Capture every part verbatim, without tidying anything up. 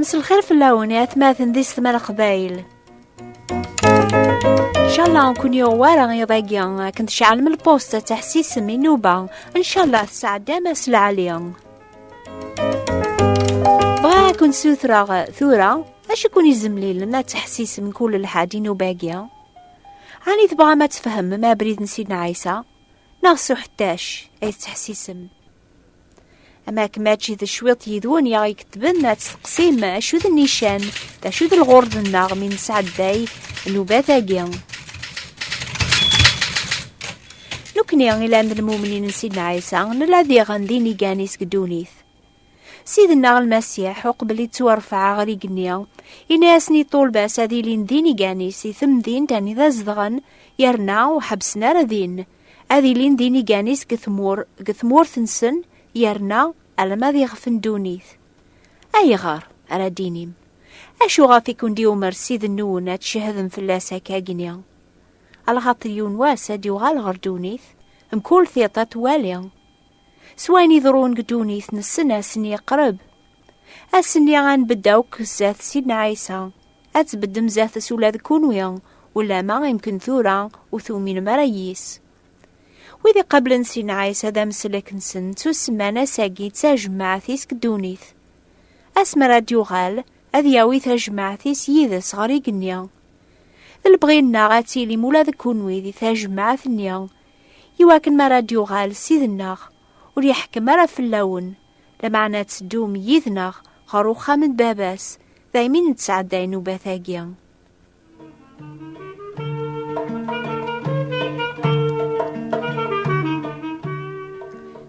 Mselxir fell-awen, i atmaten d isetma n Leqbayel. Ncallah ur ken-yuɣ wara iḍ-agi, akken tceɛlem lpust ad teḥsisem i nnuba. Ncallah tesɛeddam ass lɛali. Bɣiɣ ad ken-ssutreɣ tura, acu i ken-izemlilen ad teḥsisem kul lḥad i nnuba-agi? Ɛni tebɣam ad tfehmem abrid n Sidna Ɛisa? Neɣ s uḥettac ay tettḥessisem? Ama akken mačči d cwiṭ yid-wen i aɣ-iketben, ad testeqsim acu d nnican, d acu d lɣurḍ-nneɣ mi nesɛedday nnubat-agi. Nekkni ilan d lmumnin n Sidna Ɛisa, nella diɣen d inigan-is deg ddunit. Ssid-nneɣ Lmasiḥ, uqbel i ttwarfeɛ ɣer igenni, yenna-yasen i ṭṭulba-s ad ilin d inigan-is di temdint anida zedɣen, yerna ur ḥebbsen ara din, ad ilin d inigan-is deg tmur-, deg tmurt-nsen, yerna alamma d ixef n ddunit. Ayɣer, ara d-inim? Acu ɣef i ken-d-yumer Ssid-nwen ad tcehdem fell-as akkagni? Alaxaṭer yiwen wass ad d-yuɣal ɣer ddunit, mkul tiṭ ad twali. S wayen iḍerrun deg ddunit nessen ass-nni yeqreb. Ass-nni ad nbedd akk zdat Sidna Ɛisa, ad tbeddem zdat-s ula d kunwi, ulamma imken tura ur tuminem ara yis. Wid iqablen Sidna Ɛisa d amsellek-nsen ttusemman ass-agi d tajmaɛt-is deg ddunit. Asmi ara d-yuɣal, ad yawi tajmaɛt-is yid-s ɣer igenni. D lebɣi-nneɣ ad tilim ula d kunwi di tajmaɛt-nni, iwakken mi ara d-yuɣal Ssid-nneɣ, ur yeḥkem ara fell-awen, lameɛna ad teddum yid-neɣ ɣer uxxam n Baba-s, daymi nettɛedday nnubat-agi.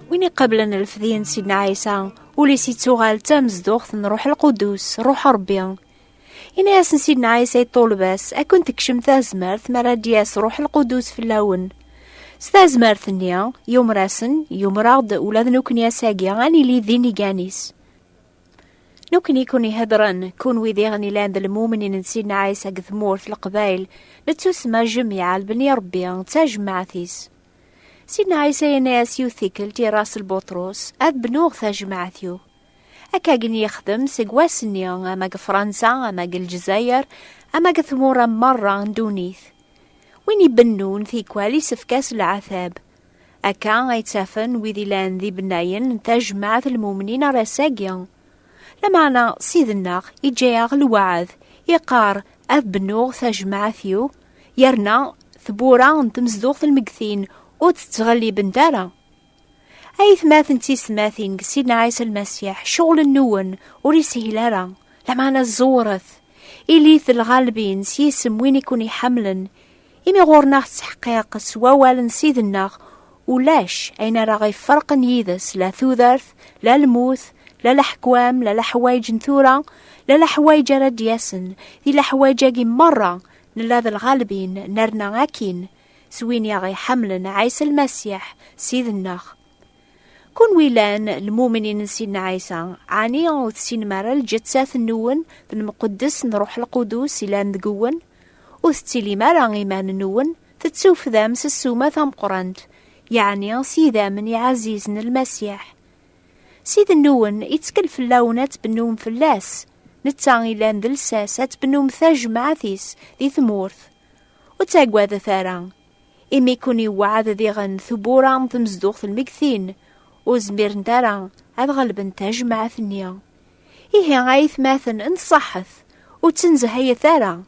Win iqablen lefdi n Sidna Ɛisa, ul-is ittuɣal d tamezduɣt n Ṛuḥ Lqudus, Ṛuḥ Ṛebbi. Yenna-yasen Sidna Ɛisa i ṭṭulba-s, ad ken-tekcem tazmert mi ara d-yas Ṛuḥ Lqudus fell-awen. S tazmert-nni, yumer-asen, yumer-aɣ-d ula d nekkni ass-agi ad nili d inigan-is. Nekkni i ken-iheddren, kunwi diɣen ilan d lmumnin n Sidna Ɛisa deg tmurt Leqbayel, nettusemma jmiɛ Lbni Ṛebbi d tajmaɛt-is. Sidna Ɛisa yenna-yas yiwet tikkelt i Ras Lbuṭrus, ad bnuɣ tajmaɛt-iw. Akkagin yexdem seg wass-nni, ama deg Fransa, ama deg Lezzayer, ama deg tmura merra n ddunit. Win ibennun tikwal isefk-as leɛtab. Akka ay ttafen wid ilan d ibennayen n tajmaɛt n lmumnin ar ass-agi. Lameɛna Ssid-nneɣ iǧǧa-yaɣ lweɛd, iqqar, ad bnuɣ tajmaɛt-iw, yerna tewwura n tmezduɣt n lmegtin ur tt-ttɣellibent ara. Aytmaten d tisetmatin deg Sidna Ɛisa Lmasiḥ, ccɣel-nwen ur ishil ara, lameɛna ẓewret. Ilit d lɣalbin s yisem win i ken-iḥemmlen, imi ɣur-neɣ ttḥeqqiq s wawal n Ssid-nneɣ, ulac ayen ara ɣ-iferqen yid-s, la tudert, la lmut, la leḥkwam, la leḥwayeǧ n tura, la leḥwayeǧ ara d-yasen, di leḥwayeǧ-agi merra nella d lɣalbin, nerna akin s win i aɣ-iḥemmlen, Ɛisa Lmasiḥ, Ssid-nneɣ. Kunwi llan lmumnin n Sidna Ɛisa, ɛni ur tessinem ara lǧettat-nwen d lemqeddes n Ṛuḥ Lqudus ilan deg-wen? Ur tettilim ara iman-nwen tettufdam s ssuma tameqqrant, yeɛni s yidammen iɛzizen n Lmasiḥ. Ssid-nwen ittkel fell-awen ad tbennum fell-as, netta ilan d lsas ad tbennum tajmaɛt-is di tmurt. Ur ttagadet ara, imi ken-iweɛɛed diɣen tewwura n tmezduɣt n lmegtin, ur zmirent ara ad ɣelbent tajmaɛt-nni. Ihi ay atmaten, nṣaḥet, ur ttnezhayet ara.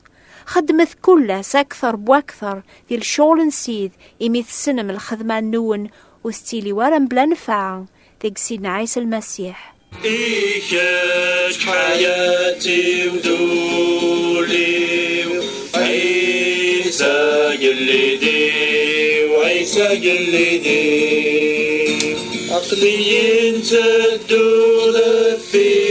Xedmet kul ass akter bu akter di lecɣel n Ssid, imi tessnem lxedma-nwen ur tettili wara mebla nnfeɛ deg Sidna Ɛisa Lmasiḥ. I kečč ḥayat-iw d ul-iw, Ɛisa agellid-iw, Ɛisa agellid-iw. Aql-iyi nteddu deffir-k,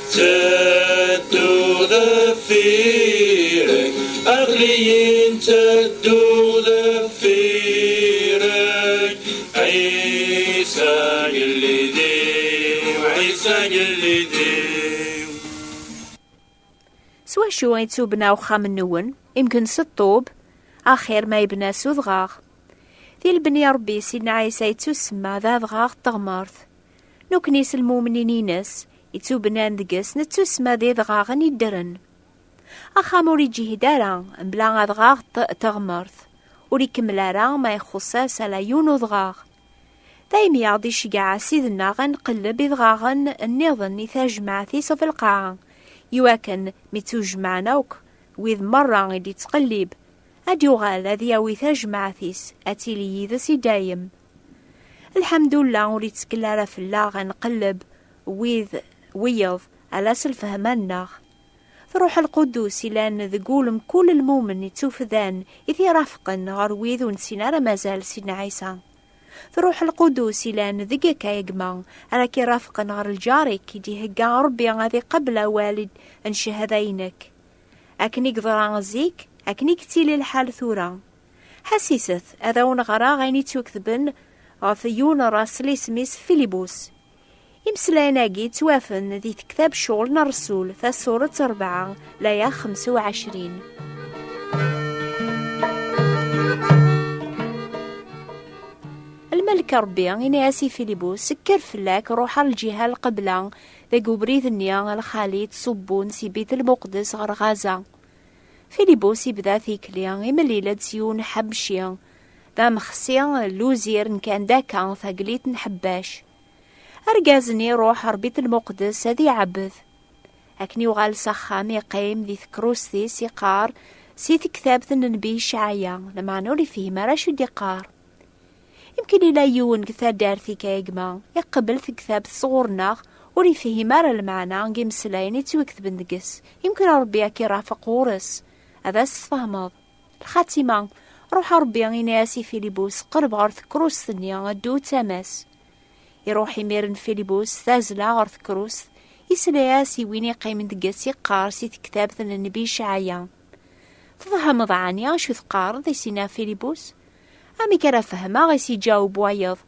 nteddu deffir-k, aql-iyi nteddu deffir-k. Ɛisa agellid-iw, Ɛisa S wacu i yettubna uxxam-nwen? Imken s ṭṭub, axir ma yebna s udɣaɣ. Di lebni Ṛebbi Sidna Ɛisa yettusemma d adɣaɣ n teɣmert. Nekni s lmumnin-ines, yettubnan deg-s, nettusemma d idɣaɣen iddren. Axxam ur iǧhid ara mebla adɣaɣ n t-, teɣmert, ur ikemmel ara ma ixuṣṣ-as ala yiwen udɣaɣ. Daymi i aɣ-d-iceggeɛ Ssid-nneɣ ad nqelleb idɣaɣen nniḍen i tajmaɛt-is ɣef lqaɛa, iwakken mi ttujmaɛen akk wid merra i d-ittqellib, ad d-yuɣal ad yawi tajmaɛt-is, ad tili yid-s i dayem. Lḥemdullah, ur ittkel ara fell-aɣ ad nqelleb wid, wiyeḍ, ala s lfehma-nneɣ. D Ṛuḥ Lqudus ilan deg wul mkul lmumen ittufdan i t-irafqen ɣer wid ur nessin ara mazal Sidna Ɛisa. D Ṛuḥ Lqudus ilan deg-k ay gma ara k-irafqen ɣer lǧar-ik i d-ihegga Ṛebbi ad iqabel awal n ccehada-inek. Akken i yeḍra zik, akken i yettili lḥal tura. Ḥassiset, ad awen-ɣreɣ ayen i ttwaketben ɣef yiwen n raṣel isem-is Filibus. Imeslayen-agi ttwafen di tektab Ccɣel n Ṛṛsul, tasuret rebɛa, laya xemsa u ɛecrin. Lmelk Ṛebbi ini-as i Filibus: "Kker fell-ak, ruḥ ar lǧiha n lqebla, deg ubrid-nni a lxali yettṣubbun si Bit Lmuqdes ɣer Ɣaza." Filibus ibda tikli, imlil-d s yiwen ḥemci, d amexsi, luzir n Kandaka, tagliṭ n Ḥebbac. Argaz-nni iruḥ ɣer Bit Lmuqdes ad iɛebbed. Akken yuɣal s axxam, iqqim di tkerrust-is, iqqar si tektabt n Nnbi Icɛaya, lameɛna ur ifhim ara acu i d-iqqar. Imken ila yiwen deg taddart-ik a gma, iqbel tektabt sɣur-neɣ, ur ifhim ara lmeɛna n yimeslayen i ttwaketben deg-s. Imken Ṛebbi ad k-irafeq ɣur-s, ad as-tfehmeḍ. Lxatima, Ṛuḥ Ṛebbi ini-as i Filibus: "Qerreb ɣer tekrust-nni, ddu d tama-s." Iṛuḥ imiren Filibus s tazzla ɣer tekrust, isla-as i win iqqimen deg-s iqqar si tektabt n Nnbi Icɛaya. "Tfehmeḍ ɛni acu teqqareḍ?" i s-yenna Filibus. "Amek ara fehmeɣ?" i s-iǧaweb wayeḍ,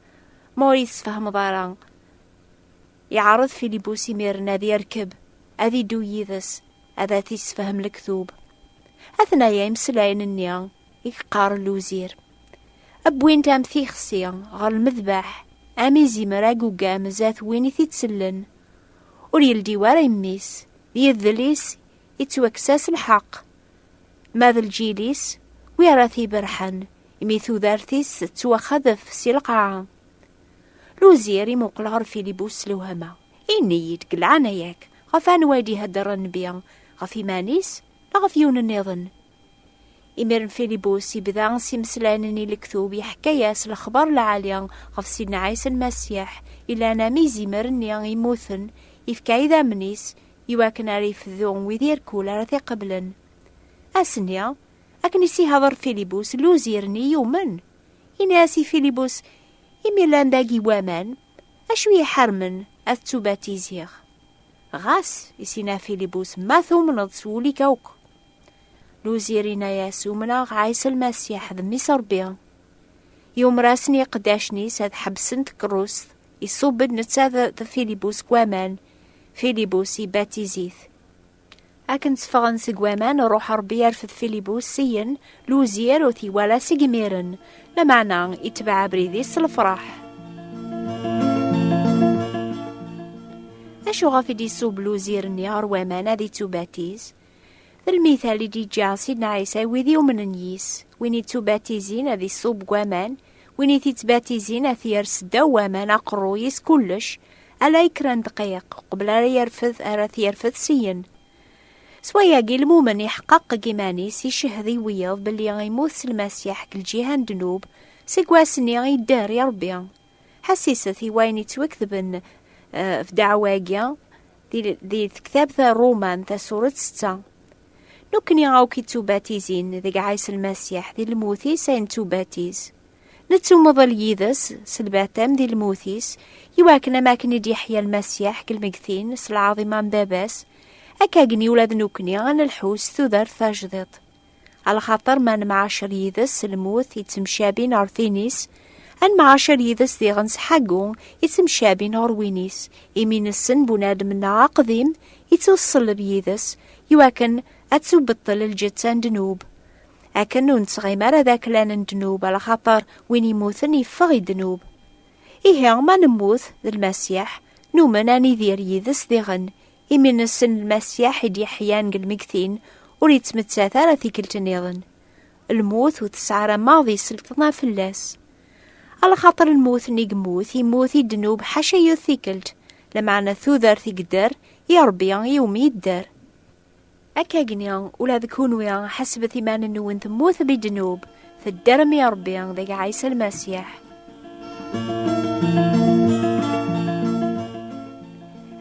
"ma ur yi-tesfehmeḍ ara?" Iɛreḍ Filibus imiren ad yerkeb, ad iddu yid-s, ad t-issefhem lektub. Atnaya imeslayen-nni i yeqqar luzir. Wwin-t am tixsi ɣer lmedbeḥ, am izimer agugam zdat win i t-ittellen. Ur yeldi wara i mmi-s, d yedel-is ittwakkes-as lḥeqq. Ma d lǧil-is, wi ara t-iberḥen, imi tudert-is tettwaxadef si lqaɛa? Luzir imuqel ɣer Filibus s lewhama. "Ini-yi-d, deg leɛnaya-k, ɣef anwa i d-ihedder Nnbi, ɣef iman-is neɣ ɣef yiwen nniḍen?" Imiren Filibus ibda s imeslayen-nni lektub, yeḥka-yas lexbar lɛali ɣef Sidna Ɛisa Lmasiḥ, ilan am izimer-nni immuten, ifka idammen-is i wakken ara ifdu wid irkul ara t-iqeblen. Ass-nni, akken i s-ihder Filibus, luzir-nni yumen. Ini-as i Filibus: "Imi llan dagi waman, acu i yi-iḥermen ad ttubatiziɣ?" "Ɣas," i s-yenna Filibus, "ma tumneḍ s wul-ik akk." Luzir yenna-yas: "Umneɣ Ɛisa Lmasiḥ d Mmi-s Ṛebbi." Yumer-asen i iqeddacen-is ad ḥebsen tkerrust, iṣubb-d netta d, d Filibus deg waman. Filibus ibatiz-it. Akken tteffɣen seg waman, Ṛuḥ Ṛebbi yerfed Filibus syen, luzir ur t-iwala seg imiren, lameɛna itbeɛ abrid-is s lefṛaḥ. Acu ɣef i d-iṣubb luzir-nni ɣer waman ad ittubatiz? D lmital i d-iǧǧa Sidna Ɛisa i wid yumnen yis. Win ittubatizin ad iṣubb deg waman, win i t-ittbatizin ad t-yers ddaw waman aqerruy-is kullec, ala i kra n ddqiq, uqbel ara yerfed, ara t-yerfed syen. S wayagi, lmumen iḥeqqeq deg iman-is, icehhed i wiyeḍ belli immut s Lmasiḥ deg lǧiha n ddnub, seg wass-nni yedder i Ṛebbi. Ḥassiset i wayen yettwaketben, eh, ɣef ddeɛwa-agi di, di tektabt Ṛuman, tasuret setta. Nekkni akk ittubatizin deg Ɛisa Lmasiḥ, di lmut-is ay nettubatiz. Nettumḍel yid-s s lbatam di lmut-is, iwakken am akken i d-yeḥya Lmasiḥ deg lmegtin s lɛaḍima n Baba-s, akka agni ula d nekkni ad nelḥu s tudert tajdiṭ. Alaxaṭer ma nemɛacer yid-s s lmut yettemcabin ɣer tin-is, Ad nemɛacer yid-s diɣen s ḥagu ittemcabin ɣer win-is, imi nessen bunadem-nneɣ aqdim ittuṣelleb yid-s, iwakken ad tubeṭṭel lǧetta n ddnub. Akken ur nettɣim ara d aklan n ddnub, ala xaṭer win immuten yeffeɣ i ddnub. Ihi, ma nemmut d Lmasiḥ, numen ad nidir yid-s diɣen, imi nessen Lmasiḥ i d-yeḥyan deg lmegtin, ur yettmettat ara tikkelt nniḍen. Lmut ur tesɛi ara maḍi sselṭan fell-as. Ala xaṭer lmut-nni yemmut, yemmut i ddnub ḥaca yiwet tikkelt, lameɛna tudert i yedder i Ṛebbi iwumi yedder. Akkagni, ula d kunwi, ḥesbet iman-nwen temmutem i ddnub, tedderem i Ṛebbi deg Ɛisa Lmasiḥ.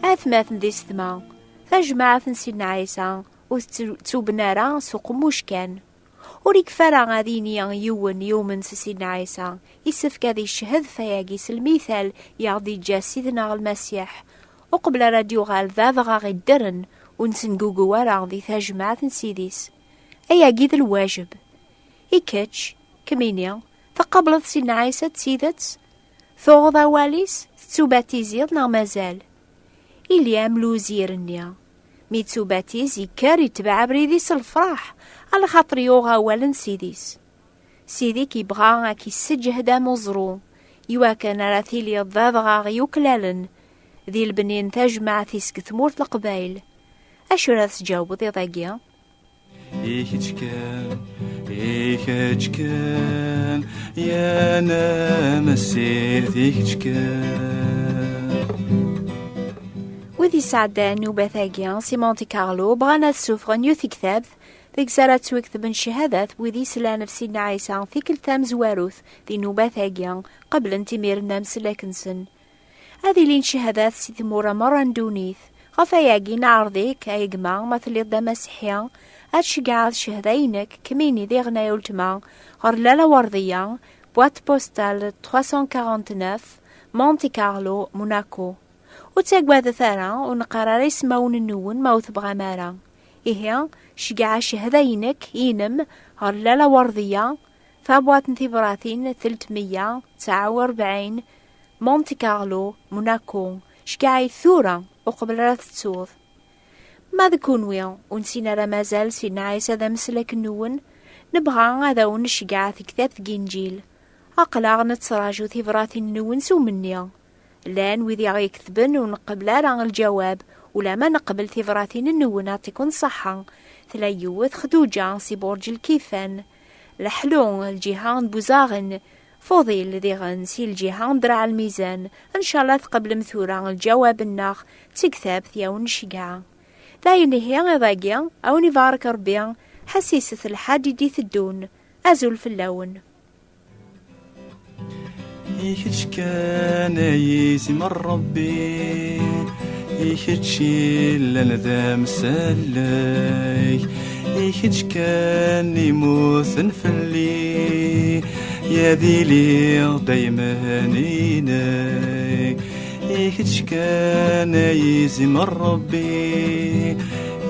Atmaten d isetma, tajmaɛt n Sidna Ɛisa ur tettu-, tettuben ara s uqemmuc kan. Ur ikfi ara ad yini yiwen yumen s Sidna Ɛisa, yessefk ad icehhed ɣef wayagi s lmital i aɣ-d-iǧǧa Sidna Lmasiḥ, uqbel ara d-yuɣal d adɣaɣ iddren, ur nettengugu ara di tajmaɛt n Sidi-s. Ayagi d lwajeb. I kečč, kemmini, tqableḍ Sidna Ɛisa d tidet? Tuɣeḍ awal-is, tettubatiziḍ neɣ mazal? Ili am luzir-nni. Mi yettubatiz, yekker, yetbeɛ abrid-is s lefraḥ, ala xaṭer yuɣ awal n Sidi-s. Sidi-k yebɣa ad k-isseǧhed am uẓru, iwakken ara tiliḍ d adɣaɣ yuklalen di lebni n tajmaɛt-is deg tmurt n Leqbayel. Acu ara tǧawbeḍ iḍ-agi? I kečč kan, i kečč kan, ya Nna Messit, i kečč kan. Wid yesɛeddan nnubat-agi si Monte Carlo bɣan ad ssufɣen yiwet tektabt deg-s ara ttwaketben cchadat n wid yeslan ɣef Sidna Ɛisa tikkelt tamezwarut di nnubat-agi, qeblen timir n amsellek-nsen. Ad ilin cchadat si tmura merra n ddunit. Ɣef wayagi, neɛreḍ-ik, a gma, ma telliḍ d amasiḥi, ad tceggɛeḍ cchada-inek, kemmini diɣen ay ultma, ɣer Lalla Werdiya, boîte postale trois cent quarante-neuf, Monte Carlo, Monaco. Ur ttagadet ara, ur neqqar ara ismawen-nwen ma ur tebɣam ara. Ihi, ceggɛa cchada-inek, inem, ɣer Lalla Werdiya, tabwaṭ n tibratin telt meyya tesɛa u rebɛin, Monte Carlo, Monaco. Ceggɛa-yi tura, uqbel ara tettuḍ. Ma d kunwi ur nessin ara mazal Sidna Ɛisa d ameslak-nwen, nebɣa ad awen-nceggeɛ tektabt n Yinǧil. Aql-aɣ nettraǧu tibratin-nwen s umenni. Llan wid i aɣ-iketben ur nqebbel ara lǧawab, ulamma neqbel tibratin-nwen, yɛṭikum ṣṣeḥḥa. Tella yiwet Xduǧa si Burǧ Lkifan, Leḥlu, lǧiha n Buzaɣen, Fuḍil diɣen si lǧiha n Draɛ Lmizan. Ncallah tqeblem tura lǧawab-nneɣ d tektabt i awen-nceggeɛ. Dayen ihi iḍ-agi, a wen-ibarek Rebbi, ḥessiset lḥaǧ i d-iteddun. Azul fell-awen. I kečč kan ay izem n Ṛebbi, i kečč i yellan d amsellek, i kečč kan i yemmuten fell-i, ad iliɣ daymen inek. I kečč kan ay izem n Ṛebbi,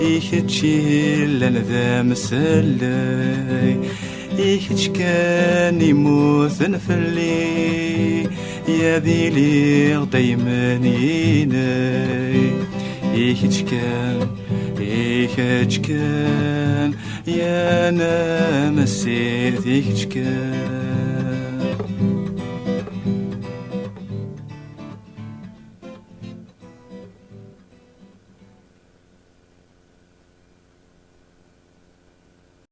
i kečč i yellan d amsellek, i kečč kan i yemmuten fell-i, ad iliɣ daymen inek. I kečč kan, i kečč kan, ya Nna Messit, i kečč kan.